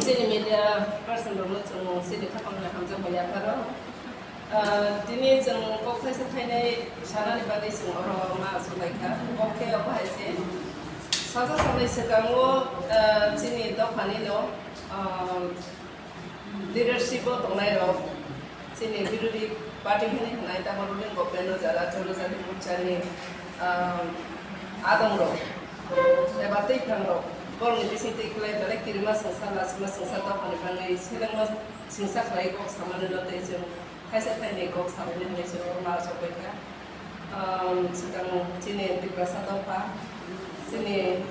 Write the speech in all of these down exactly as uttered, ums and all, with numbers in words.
Chini media person rokno chwng chini khapangni hamjakmung yapharo. Ah, tini chwng kok thaisa thainai sanani bagwi chwng oro ma achuk laikha. Kok khe obo hai se. Salsa salnwi swkango, ah, chini dophanino, ah, leadership o tongnai rok, chini birodhi party hwnwi hwnai, tabok ruling government o jara Jonojati Morcha ni, ah, adong rok eba twiphang rok, borokni bising twi kwlai belai kirima swngsa, lasima swngsa dophani bagwi selengma swngsa khlai kok samani no tei chwng thaisa thaini kok samani hwnwi chwng oro ma achuk bai kha. Um, swkang chini Tiprasa dopha, chini,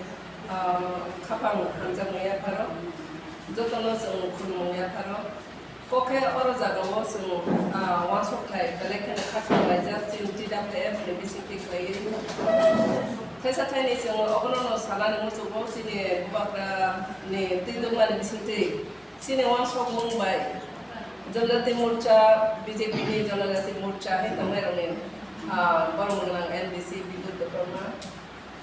um, khapang hamjakmung yapharo, jotono chwng khulumung yapharo. Kok khe oro jagao chwng, ah, uansuk thai belai kheno kha khlaijak chini T W F ni bisingtwi khlaiwi. Thaisa thaini chwng obono no sanani muchungo chini bubagra ni twi nukmani bisingtwi. Chini uansukmung bai Janajati Morcha, B J P ni Janajati Morcha hai tongnairokni, ah, borok gwnang M D C Bidyut Debbarma,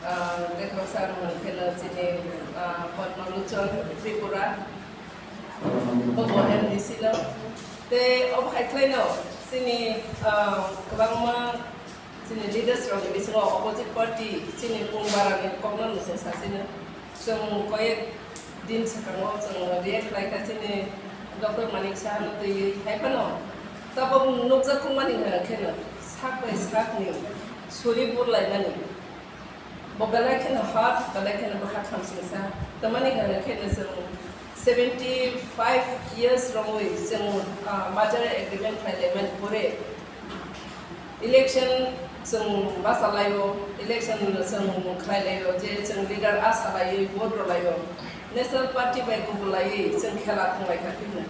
ah, tei khoroksa ang hwn kheno chini, ah, Padma Lochon Tripura, bobo M D C no. Tei obo hai khlaino chini, ah, kwbangma chini leaders rokni bisingo opposite party chini Pungbarani kokno nwswng sasino. Chwng koyek din swkango chwng react khlaikha chini Doctor Manik Saha no twiwi. Hai phano tabok nukjak tongmani hwnkheno sak bai sakni suri burlaimani. Bo belai kheno hard, belai kheno bwkha khamsingsa. Tamani hwnkheno chwng seventy five years romwi chwng, ah, merger agreement khlailaimani pore. Election chwng bachalaio, election chwng khlailaio, je chwng leader a salaio, vote rwlaio, National Party bai kubulaiwi chwng khela thanglaikha phirno.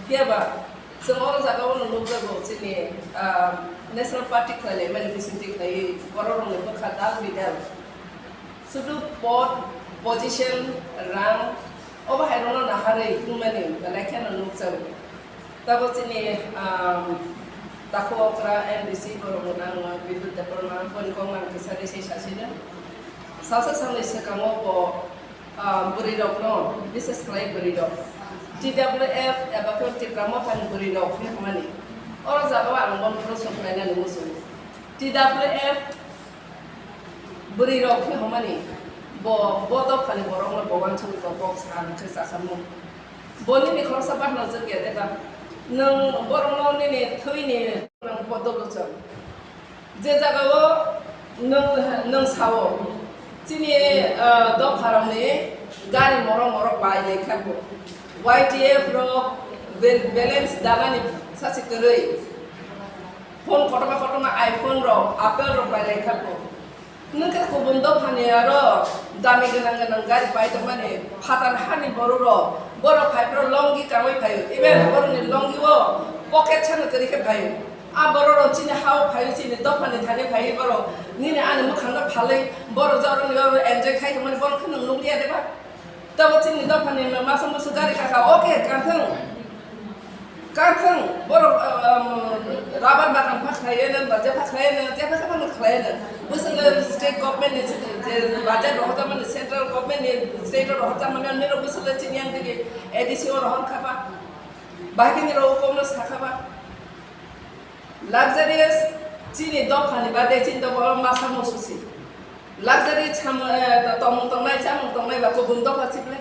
Phiyaba chwng oro jagao no nukjago chini, ah, National Party khlailaimani bisingtwi khlaiwi bororokni bwkha dal bidal. Sudu pod, position, rang, obo hai rokno naharwi wngmani belai kheno nukjago. Tabok chini, um, takhuk okra M D C borok gwnang Bidyut Debbarma, boni kok nang kisa de sei sasino. Salsa salni swkango bo, um, bwrwi rokno, bises khlai bwrwi rok, T W F eba khe Tipra Mothani bwrwi rok hinmani. Oro jagao ang bono proshno khlainani muchungo. T W F bwrwi rok khe hwnmani, bo, bo dophani borokno bo uansugwi bo kok sa hwn khe chakharmung. Bo nini khoroksa bahanajak ya de ba? Nwng borokno nini thwini nwng bo dolo chwng. Je jagao nwng, nwng sao, chini, ah, dopharokni gari morok morok pai lai kha bo. Y T F rok bel-, balance danani sachi kwrwi. Phone kotorma kotorma iPhone rok, Apple rok pai lai kha bo. Nwng khe kubun dophani aro dami gwnang gwnang gari pai tongmani phatar hani borok rok, borok phai phro longi kamwi phaio. Even borokni longi o pocket sano kwrwi khe phaio. A borok rok chini ha o phaio, chini dophani thani phaio borok. Nini ani mwkhang no phalwi borok joroni enjoy khai tongmani borok khe nwng nukliya de ba? Tabo chini dophani masa musu gari kaka, okay, kanthang. Kanthang, borok, um, rubber bagan pha khlaiya nang, ba jepha khlaiya nang, jepha jepha nang khlaiya nang. Bwswk le state government ni, je budget rohorjak mani, central government ni state o rohorjak mani, nini rok bwswk le chini yang digi A D C o rohor kha ba. Bahai khe nini rok kok no sa kha ba. Luxurious chini dophani bade chini dopha o masa musu si. Luxury cham-, eh, to-, tongmung tongnai, chamung tongnai ba kubun dopha sible.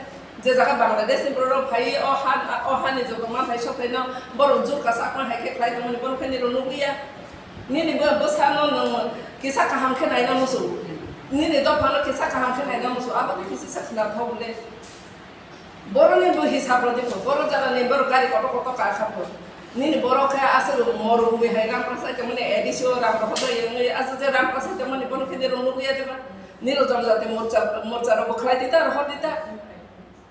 Je jaga Bangladesh ni borok rok phai o ha, o hani joto manthai sothai no borok jur kasak ma hai khe khlai tongmani bono khe nini rok nukliya. Nini bo bwsa no nwng kisa kaham khe naina musu. Nini dopha no kisa kaham khe naina musu. Abo khe kisa sa khna thok le. Borokni bo hisab rw di pho, borok jaga ni borok gari kotor kotor ka kha pho. Nini borok khe aswk morubumi hai ram prasai tongmani, A D C o ram rohor bai wngwi aswk je ram prasai tongmani bono khe nirok nukliya de ba? Nirok Janajati Morcha, Morcha rok bo khlai di ta, rohor di ta.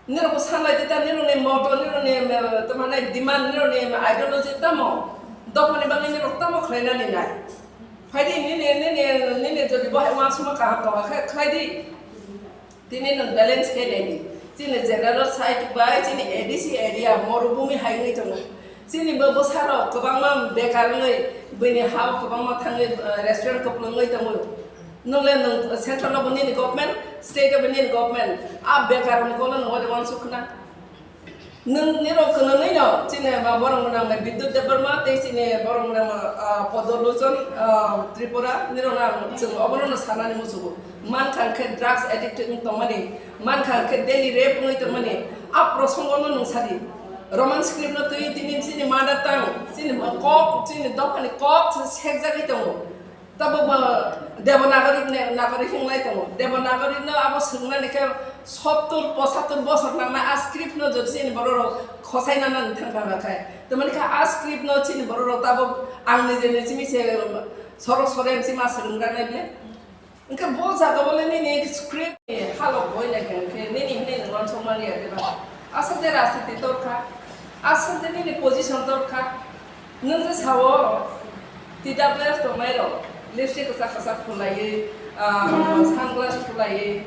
Nirok bo sanlai di ta, nirok ni moto, nirok ni, eh, tamo nai demand, nirok ni ideology tamo? Dophani bagwi nirok tamo khlainani nai? Phai di, nini, nini, nini jodi bo hai uansukma kaham tongkha khe khlai di. Tini nwng balance khe nai di. Chini general side bai chini A D C area morubumi hai wngwi tongo. Chini bo bwsarok kwbangma bekar wngwi bini ha-o kwbangma thangwi, eh, restaurant kwplwngwi tongo. Nwng le nwng central o bo nini government, state o bo nini government. A bekar ni kono nwng ode uansuk khna. Nwng nirok kwnwi no chini ba borok mwnang bai Bidyut Debbarma tei chini borok mwnang, ah, Padalochon, ah, Tripura nirok no ang chwng obono no sanani muchungo. Mankha khe drugs addict wng tongmani, mankha khe daily rape wngwi tongmani, a prosongo no nwng sadi. Roman script no twi tini chini mother tongue, chini kok, chini dophani kok se sekjagwi tongo. Tabuk bo Devanagari ne, Nagari hinglai tongo. Devanagari no abo swngnani khe sottur pochattur bosor nangnai, a script no jodi chini borok rok khosai nana thang thang khe. Tamani khe a script no chini borok rok tabuk ang nije nije mi se sorok sore si ma swrwng ranai bile. Hwnkhe bo jaga bole nini script ni halok boi lai khe hwnkhe nini hinwi nwng uansuk man ya diba? Aswk de rajniti dorkha, aswk de nini position dorkha. Nwng je sao T W F tongnai rok lipstick kwchak kwchak khulaiwi, ah, sunglass khulaiwi,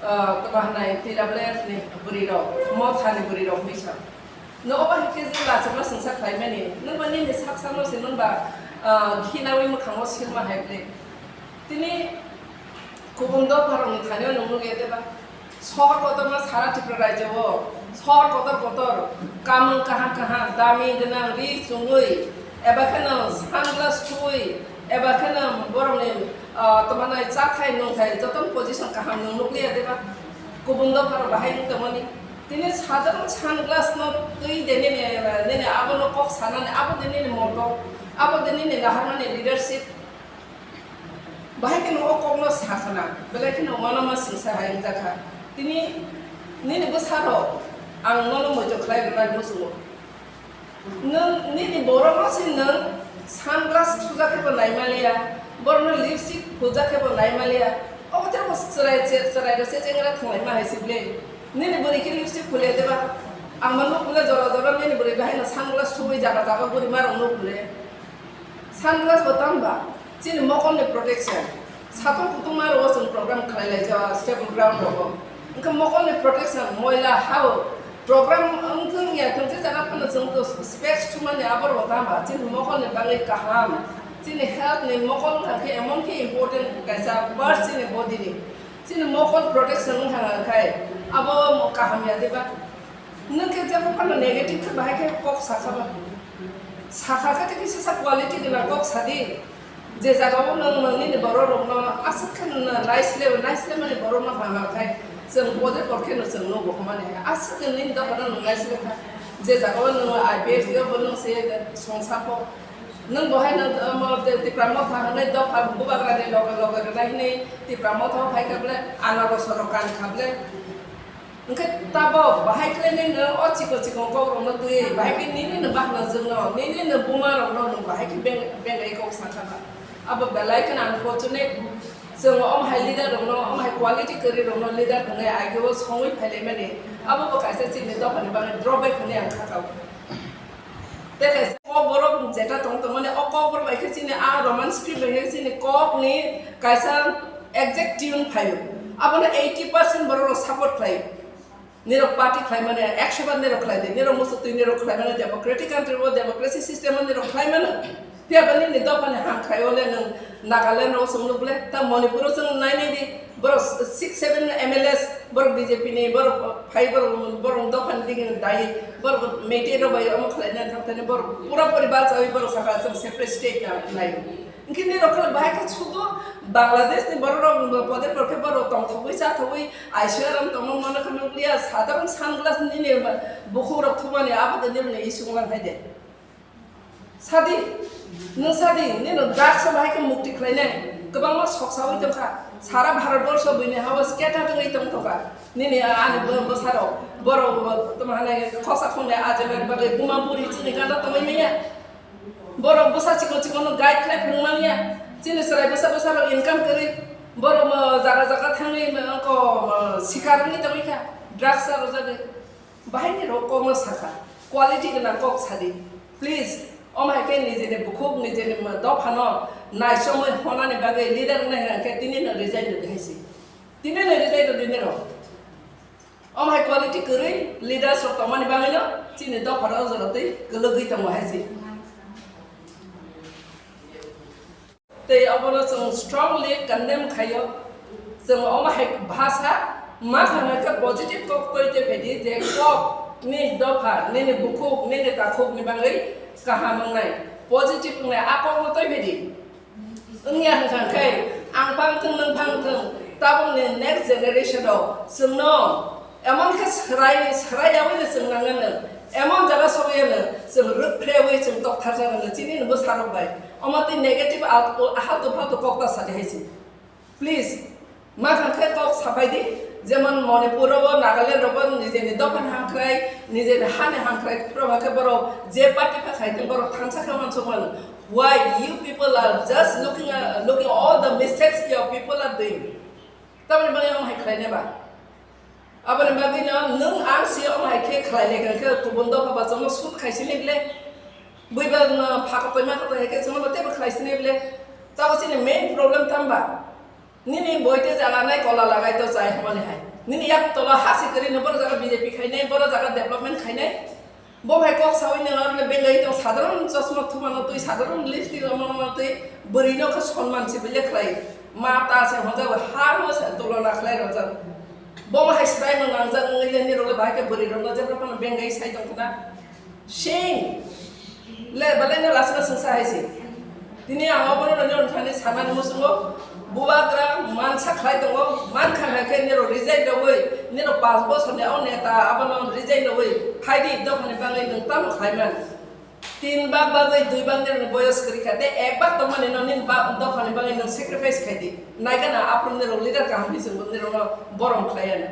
ah, tamo hwnai T W F ni bwrwi rok, motha ni bwrwi rok hinwi sa. Nwng obo hai khe je lachima swngsa khlaimani, nwng ba nini sak sakno se nwng ba, ah, khinawi mwkhango silma hai bwle. Tini kubun dopharokni thani-o nwng nukya de ba? Sohor kotorma sara Tripura rajyo-o sohor kotor kotor, kamung kaham kaham, dami gwnang, ri chungwi, eba kheno sunglass thuwi, eba kheno borokni, ah, tamo hwnai chathai nungthai jotono position kaham nwng nukliya de ba? Kubun dopharok bahai wng tongmani. Tini sadharon sunglass no twi de nini, nini abono kok sanani, abo de nini moto, abo de nini naharmani leadership. Bahai kheno o kokno sakhna, belai kheno uanama singsa hai wngjakha. Tini nini bwsarok ang nono moito khlai rwnai muchungo. Nwng nini borokno se nwng sunglass thujak khe bo naimaliya, borokno lipstick phujak khe bo naimaliya. Obo tei bo chwrai che-, chwrairok se chengra thwnglaima hai se bwle. Nini bwrwi khe lipstick khuliya deba? Ang ma nuk bwle jora jora nini bwrwi bahai no sunglass thuwi jaga jaga bwrwi marok nuk bwle. Sunglass bo tamo ba chini mokolni protection. Satung kutung ma rogo chwng program khlai lai jao stable ground rogo. Wngkha mokolni protection, moila hao program wngthung ya thung je jaga phano chwng to specs thumani abo rogo tamo ba chini mokolni bagwi kaham. Chini health ni mokol wngkha khe emon khe important kaisa part chini body ni. Chini mokol protection wngkha khai abo kaham ya diba? Nwng khe jebo phano negative khe bahai khe kok sakha ba. Sakha khe tei kisa sa quality gwnang kok sadi. Je jaga o nwng nwng nini borok rokno aswk khe naisleo, naisle mani borok no ha ha khai chwng bode por khe no chwng nugo hwnmani hai. Aswk khe nini dophano nwng naisle kha. Je jaga o nwng I P F T o bo nwng se songsa kho. Nwng bo hai nwng, um, Tipra Motha hwnwi dopha bubagra ni loge loge rwnai hwnwi Tipra Motha o phai kha ble, anaros rok kan kha ble. Hwnkhe tabok bahai khlai nini o chikon chikon kok rokno twi, bahai khe nini no bahna jwkno, nini no buma rokno nwng bahai khe beng-, bengai kok sakha ba. Abo belai kheno unfortunate. Chwng omo hai leader rokno, omo hai quality kwrwi rokno leader hwnwi ageo songwi phailaimani. Abo bo kaisa chini dophani bagwi drawback hwnwi ang kha kao. Tei kaisa kok borok jeta tong tongmani, o kok borok bai khe chini a Roman script bai khe chini kok ni kaisa exact tune phaio. Abono eighty percent borok rok support khlai. Nirok party khlai mani, ekso bar nirok khlai di, nirok musu twi nirok khlai mani, democratic country o democracy system o nirok khlai mano. Phiya ba nini dophani ham khai o le nwng Nagaland o chwng nuk le, ta Manipur o chwng nai nai di, borok six seven M L As, borok B J P ni, borok phai, borok, borok dophani digi dai, borok Meitei rok bai omo khlai nai thang thani, borok pura puri bachawi borok saka chwng separate state na nai. Hwnkhe nirok khe bahai khe sudu Bangladesh ni borok rok poder por khe borok tongthogwi chathogwi I C U room tongma mano khe nukliya, sadharon sunglass nini bukhuk rok thumani abo de nini issue wnglang hai de. Sadi, nwng sadi, nini drugs o bahai khe mukti khlainai, kwbangma soksawi tongkha, sara Bharat borsho buini hao scatter wngwi tongthokha, nini ani bwsarok, borok tamo hanai khosa khongnai ajaibani bagwi buma buri chini gana tongwi manya, borok bwsa chikon chikon no guide khlai phwrwng manya, chini chwrai bwsa bwsarok income kwrwi, borok jaga jaga thangwi sikar wngwi tongwi kha, drugs o rwjagwi. Bahai ni rok kokno sakha, quality gwnang kok sadi. Please, omo hai khe nijeni bukhuk, nijeni dophano naisomwi honani bagwi leader wngnai hwnkhe tini no resign rwdi hai si. Tini no resign rwdi nirok. Omo hai quality kwrwi leaders rok tongmani bagwi no chini dophano o jora twi kwlwgwi tongo hai si. Tei obono chwng strongly condemn khaio. Chwng omo hai bhasha ma thangna khe positive kok twi tei phaidi je kok Nini dopha, nini bukhuk, nini takhuk ni bagwi kaham wngnai, positive wngnai, a kok no twi phai di. Wngya hwnkha khe ang phang thwng, nwng phang thwng, tabuk ni next generation rok chwng no emon khe swrai, swrai yaui no chwng nang no, emon jaga sogwi no chwng rwk phrewi chwng tok tharsa no chini no bwsa rok bai. Omo twi negative al-, haltu faltu kok ta sa di hai se. Please, ma khan khe kok sapai di, jemon Manipur o, Nagaland o bo nijeni dophan hamkrai, nijeni hani hamkrai, phuru khe borok je party pha khai thung, borok thansa khe uansuk mano. Why you people are just looking, uh, looking all the mistakes your people are doing? Tamoni bagwi omo hai khlai nai ba? Aboni bagwi no nwng ang si omo hai khe khlai le khe kubun dopha ba jono sut khai sini ble. Bui ba no pha kotoi ma kotoi hai khe jono ba tebo khlai sini ble. Tabo chini main problem tam ba? Nini boite jaga nai kola lagai to chai hwnmani hai. Nini yak tola hasi kwrwi no boro jaga B J P khai nai, boro jaga development khai nai. Bo hai kok sawi nang aro le bengai tong, sadharon chosma thumano twi, sadharon lipstick romano twi, bwrwi no khe sonman se bile khlai. Ma ta se hwnjago ha no se tulona khlai rojak. Bo hai swrai no nangjak wngwi le nirok le bahai khe bwrwi rok no jebra phano bengai sai tong khna. Shame. Le, balai no lasino swngsa hai se. Tini ang obono nini thani sanani muchungo, bubagra mansa khlai tongo, mankha hai khe nirok resign rogwi, nirok panch bosorni o neta abono resign rogwi, phaidi dophani bagwi nwng tamo khlai man. Tin bak bagwi dui bak nirokni boyos kwrwi kha, tei ek bak tongmani no nini ba-, dophani bagwi nwng sacrifice khai di. Naikha na aphuru nirok leader kaham hinwi chwngbo nirokno borom khlai ya na.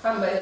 Hambai.